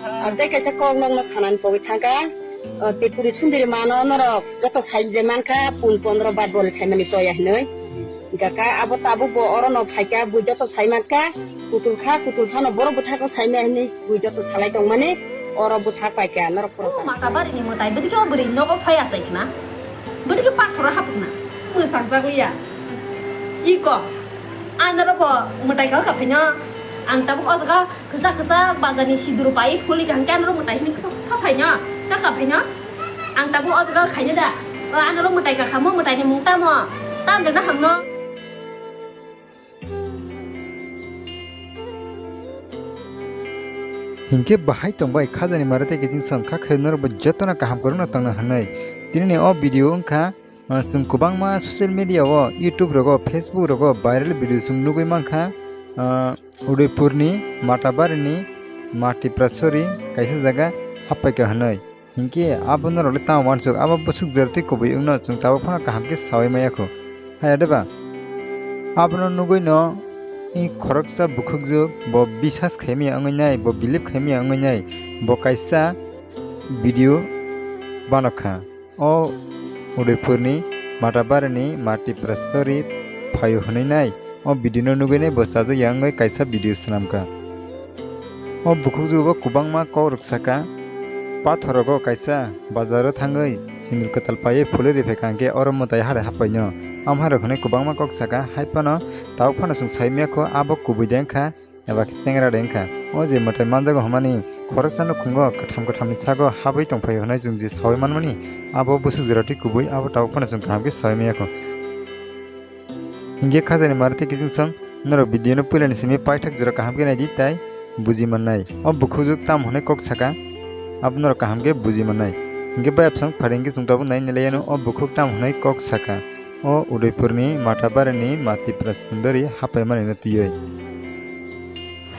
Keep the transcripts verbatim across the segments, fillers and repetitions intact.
Ang tei kaisa kok nokno sanani pogwi thangkha. O, Tripuri sundiri mano norok joto sai de mankha, pun pondro bar boli khaimani choya hinwi. Hingkha kha abo tabuk bo oro no phaikha, bui joto sai mankha, kutul kha, kutul phano borok bwthakno saimaya hinwi bui joto salai tongmani oro bwthak paikha norok pura. O mata barini mwtai bwdikhe o bwrwi nogo phai achai khna. Bwdikhe pathoro hapkhna. Mwsang jak liya. Iko. Anaro bo mwtai kha kha phaino. Ang tabuk o jaga kwchak kwchak bazarni sidur pai phuli kaham khe anaro mwtai hinwi kha phaino. Kha kha phaino. Ang tabuk o jaga khaina da. O anaro mwtai kha khamo mwtaini mung tamo. Tam rwna hamno. Hinkhe bahai tongbai khajani mare tei kiching song kha khe norokbo jotono kaham kwrwngno tongna hwnwi. Tinini o video wngkha, ah, chwng kwbangma social media o, YouTube rogo, Facebook rogo viral video chwng nugwi mankha, ah, Udaipurni Matabarini Ma Tipraswari kaisa jaga happaikha hwnwi. Hinkhe abo norokle tamo uansuk, abo bwswk jora tei kubui wngno chwng tabuk phano kaham khe saui maya kho. Haya de ba? Abono nugwino i khoroksa bukhukjwk bo bisas khaimaya wngwi nai, bo believe khaimaya wngwi nai, bo kaisa video banokha. O Udaipurni Matabarini Ma Tipraswari phaio hwnwi nai. O video no nugwi nai bo chajak ya wngwi kaisa video swnamkha. O bukhukjwk bo kwbangma kok rwk saka, pathor rogo kaisa bazar o thangwi sinil kwtal paiwi phulwi riphaikha hwnkhe oro mwtai hare haphaino. Amhai rok hwnwi kwbangma kok saka, hai phano tabuk phano chwng saimaya kho abo kubui de wngkha eba khe chengra de wngkha. O je mwtai manjago hwnmani khoroksa nukhungo kwtham kwthamni sago habwi tongphaio hwnwi chwng je saui manmani abo bwswk jora twi kubui abo tabuk phano chwng kaham khe saui maya kho. Hinkhe khajani mare tei kiching song norok video no puilani simi paithak jora kaham khe naidi tai buji mannai. O bukhukjwk tam hwnwi kok saka abo norok kaham khe buji mannai. Hinkhe bayap song phari hinkhe chwng tabuk nai nilaiano o bukhuk tam hwnwi kok saka. O Udaipurni Matabarini Ma Tipra Sundari hapaimanino twiwi.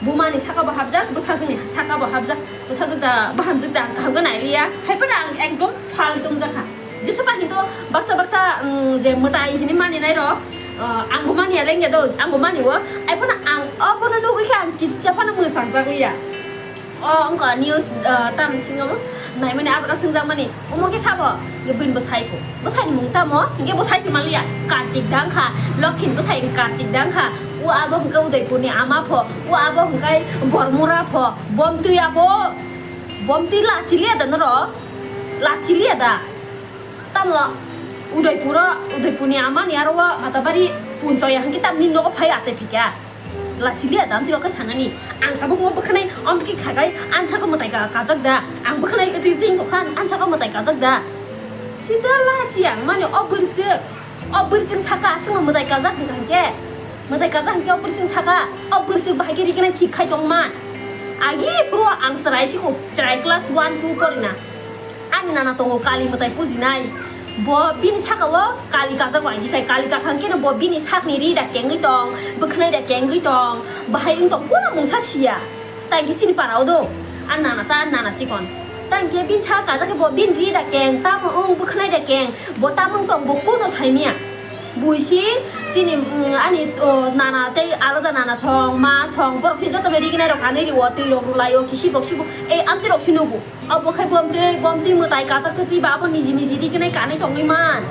Bumani saka bo hapjak, bwsajwkni saka bo hapjak, bwsajwk da, bahamjwk da, ang kaham khe nailiya. Hai phano ang ekdom phaltung jakha. Jesa ba hinto baksa baksa, um, je mwtai hinwi maninai rok, uh, ang bo mani ya lengya do, ang bo mani o. Ai phano ang o bono nugwi khe ang kitsa phano mwsang jak liya. O wngkha news, uh, tam singo naimani ah jaga swngjak mani. Omo khe sabo, ye buini bwsai pho. Bwsaini mung tamo? Hinkhe bwsai se manliya. Kartik da wngkha. Lokhin bwsai Kartik da wngkha. O abo hwnkhe Udaipurni ama pho. O abo hwnkhe Bormura pho. Bomtwi abo. Bomtwi lachiliya da norok? Lachiliya da? Tamo Udaipuro, Udaipurni amani aro o Matabari punchoya hwnkhe tamni nogo phai achai phikha. Lachiliya da amtwi rok khe sanani. Ang tabuk mo bwkhanai amtwi khagai ansa khe mwtai ka-, kajak da. Ang bwkhanai twi twi khan ansa khe mwtai kajak da. Sida lachi ang mani o bwrwswk. O bwrwswk saka aswkno mwtai kajak hwnkha hwnkhe. Mwtai kajak hwnkhe o bwrwswk saka. O bwrwswk bahai khe rignai thik khai tongman. Agi phuru ang chwrai siko, chwrai class one two porina. Ani nana tongo kali mwtai pujinai. Bo bini saka o kali kajak wai dikhai, kali kakhang keno bo bini sakni ri da kengwi tong, bwkhnai da kengwi tong, bahai wng tong, kono mungsa siya. Tai khe chini para o do. Ani nana ta ani nana chikon. Tai khe bini saka kajak khe bo bini ri da keng, tamo wng bwkhnai da keng, bo tamo wng tong, bo kono saimya. Buisi chini, mm, ani, o, nana tei alada nana song, ma song, borok se jotono rignai rok kanwi rio, twi rok rwlai o, kisi rok sibo, ei amtwi rok si nugo. Abo khai bomtwi, bomtwi mwtai kajak twi ba abo niji niji rignai kanwi tongwi man.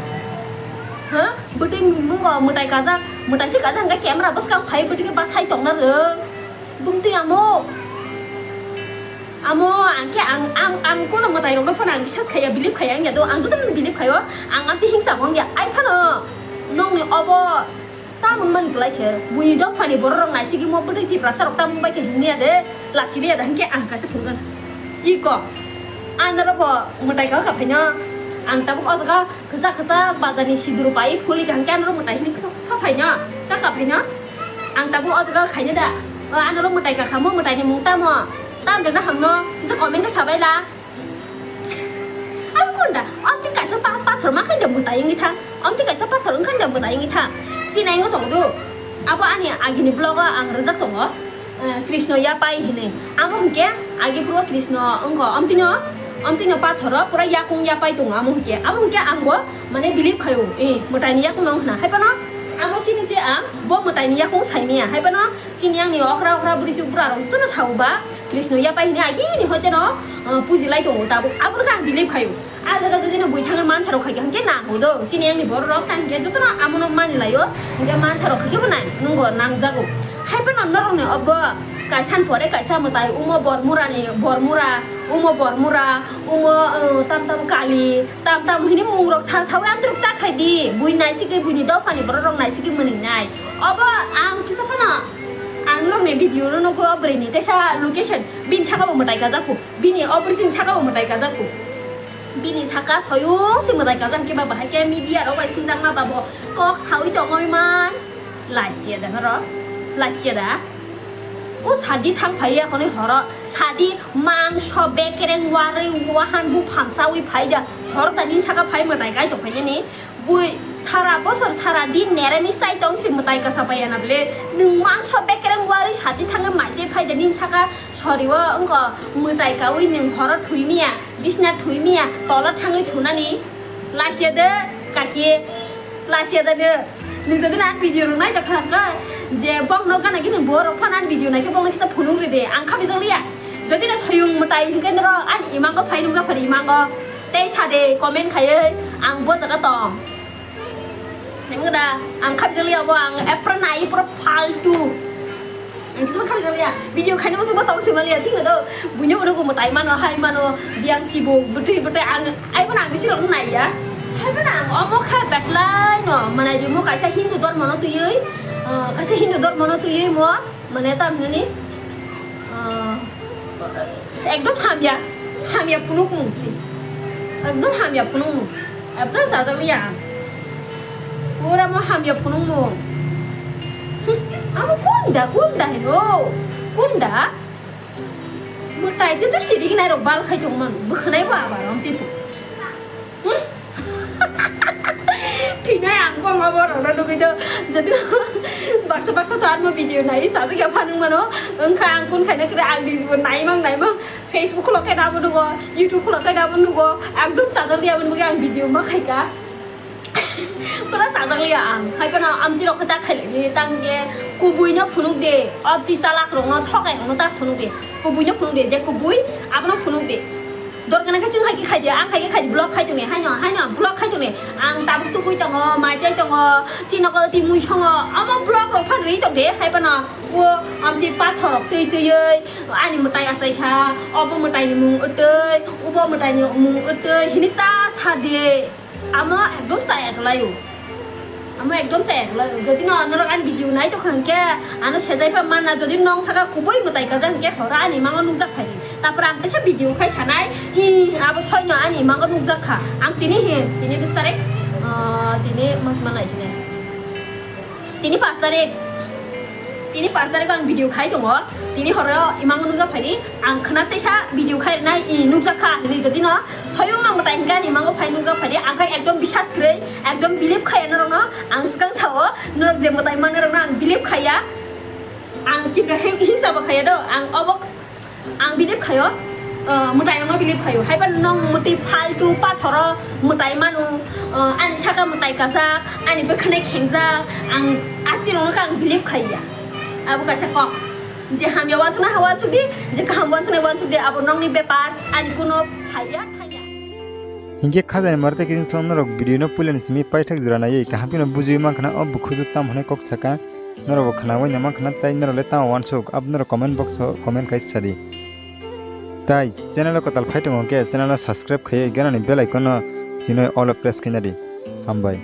Ha? Bwtwi mungo mwtai kajak, mwtai se kajak hwnkhe camera bwskang phai bwtwi khe basai tongna rwng. Bumtwi amo. Amo ang khe ang, ang, ang kono mwtai rokno phano ang bisas khaiya, believe khaiya wngya do. Ang jotono believe khaio. Ang amtwi hingsa bo wngya. Ai phano nokni obo Tamung man kwlai khe, buini dophani borok rok naisigwi mo bwtwi Tiprasa rok tamung bai khe himya de, lachi riya de, hinkhe ang kaisa phunukgwna. Iko, ang norok bo mwtai kha kha phaino, ang tabuk o jaga kwchak kwchak bazar ni sidur pai phuli kha, hinkhe ang norok mwtai hinwi kha phaino, ta kha phaino. Ang tabuk o jaga khaina da, o ang norok mwtai kha kha mo, mwtai ni mung tamo, tam rwna hamno, kisa comment khe sabai la. Ang kunda, amtwi kaisa pa-, pathor ma khaida mwtai wngwi thang. Amtwi kaisa pathor wngkha da mwtai wngwi thang. Chini wngwi tong do. Abo ani agini vlog o ang rwjak tongo. Eh, Krishna yapai hinwi. Amo hwnkhe agi phuru Krishna wngkha. Amtwino, amtwino pathor o pura yakung yapai tongo amo hwnkhe. Amo hwnkhe ang bo mane believe khaio. Eh, mwtai ni yakung no wngkha na. Hai phano amo chini se ang bo mwtai ni yakung saimaya. Hai phano chini yang ni okra okra bwrwi chuk bwra rok jotono sao ba. Krishna yapai hini agini hoite no, uh, puji lai tongo tabuk. Aboni khe ang believe khayo. A jaga jodi no bui thangwi mansa rok khaikha hwnkhe nang hodo. Chini yang ni borok rok tang khe joto no amo no mani laio. Hwnkhe mansa rok khaikhe bo nang, nungo nang jago. Hai phano norok ni obo kaisa ni pore kaisa mwtai umo bor mura ni, bor mura, umo bor mura, umo, uh, tam tam kali, tam tam hini mung rok sa sawi amtwrwk ta khai di. Bui naisikhe bui ni dopha ni borok rok naisikhe mwnwi nai. Obo ang kisa phano ang norok ni video no nugo bwrwi ni teisa location bini saka bo mwtai kajak phu. Bini operation saka bo mwtai kajak phu. Bini saka soyung se mwtai kajak khe ba bahai khe media rok bai swngjak ma ba bo kok sawi tongoi man. Lachia da horo. Lachia da. O sadi thang phai ya khonoi horo. Sadi mangso bekereng warwi wahan bu phamsawi phai da. Horo ta nini saka phai mwtai kai tong phai ni. Bui sara bosor sara din neramis chai tong si mwtai kasa pai ya na bwle. Nwng mangso bekereng warwi sadi thangwi maisai phai da nini saka sori o wngkha mwtai kaui nwng horo thwi miya, bisna thwi miya, tola thangwi thunani. Lachia de kaki, lachia de de. Nwng jodi na video rok nai ta kha kha je bok no gana gini borok phan an video nai khe bok no kisa phunuk ri de. Ang kha bijak liya. Jodi na soyung mwtai hwnkhe norok ani imango phai nukjak phari imango. Tei sa de comment khaiwi ang bo jaga tong. Nang da ang kha bijak liya bo ang epra nai pura faltu. Ang sima kha bijak liya. Video khaina bo sima tong sima liya thik na do. Buino buino ko mwtai mano hai mano biang sibo bwtwi bwtwi ang ai bo na bisi rok nai ya. Hai bo na ang omo kha betlai no manai di mo kaisa Hindu dormo no twiwi, ah, kaisa Hindu dormo no twiwi mo. Mane tam hinani, ah, ekdom hamya, hamya phunukmung si. Ekdom hamya phunukmung. Ekdom sajak liya. Pura mo hamya phunukmung. Hmm, amo kunda, kunda hino. Kunda? Mwtai tei tei siri hinai rok bal khai tongmano. Bwkhanai bo abar om tipu. Thinai ang bo ma borok no nugui do. Jodi baksa baksa to ang bo video nai sajak ya phanang mano. Wngkha ang kun khaina kre ang di bo naimang naimang. Facebook khulok khe nabo nugo, YouTube khulok khe nabo nugo. Ekdom chajak di aboni bagwi ang video ma khaika. Pura chajak liya ang. Hai phano amtwi rok khe ta khailai di tang khe kubui no phunuk de. Obti chalak rok no thokai rok no ta phunuk de. Kubui no phunuk de je kubui abono phunuk de. Dorkar khe chwng hai khe khai di, ang hai khe khai di, vlog khai tong ni, haino, haino vlog khai tong ni. Ang tabuk tugui tongo, mai chai tongo, chini nogo twi mui songo, omo vlog rok phan ri tong de, hai phano o amtwi pathor rok twi twiwi ani mwtai achai kha, obo mwtai ni mung utwi, ubo mwtai ni mung utwi, hini ta sa de. Amo ekdom chaya kwlaio. Amo ekdom chaya kwlaio. Jodi no norok ani video nai tongkha hwnkhe ano sejai pha manna. Jodi nong saka kubui mwtai kajak hwnkhe horo ani mango nukjak phai. Tapor ang teisa video khai sanai. I abo soino ani mango nukjak kha. Ang tini hin, tini bis tarik, ah, tini mas manai sini. Tini pas tarik, tini pas tarik ang video khai tongo. Tini horo imango nukjak phaidi, ang khna teisa video khai rwnai, i nukjak kha hinwi jodi no soyung no mwtai hwnkhe ani imango phai nukjak phaidi, ang khai ekdom bisas kwrwi, ekdom believe khaiya norok no, ang swkang sao, norok je mwtai manna rok no ang believe khaiya, ang kibra hing hingsa bo khaiya do, ang obo Ang believe khayo, uh, mwtai rokno believe khayo. Haiba nong mwtwi faltu pathoro mwtai manu, uh, ani saka mwtai kajak, ani bwkhwnai khengjak, ang ati rokno khe ang believe khaiya. Abo kaisa kok. Je hamya wansuknai ha wansuk di, je kaham wansuknai wansuk di, abo nongni bepar, ani kuno phaiya, thaiya. Hinkhe khajani mare tei khe chwng norok video no puilani simi paithak jora naiwi kaham kheno bujiwi mankha na o bwkhuju tamo hwnwi kok saka. Norok bo khnaui nangma khna tei norok le tamo wansuk, abo norok comment box o comment khai sadi. Tai channel o kwtal phai tongo khe channel no subscribe khaiwi ganani bell icon no sinoi all o press khaina di. Hambai.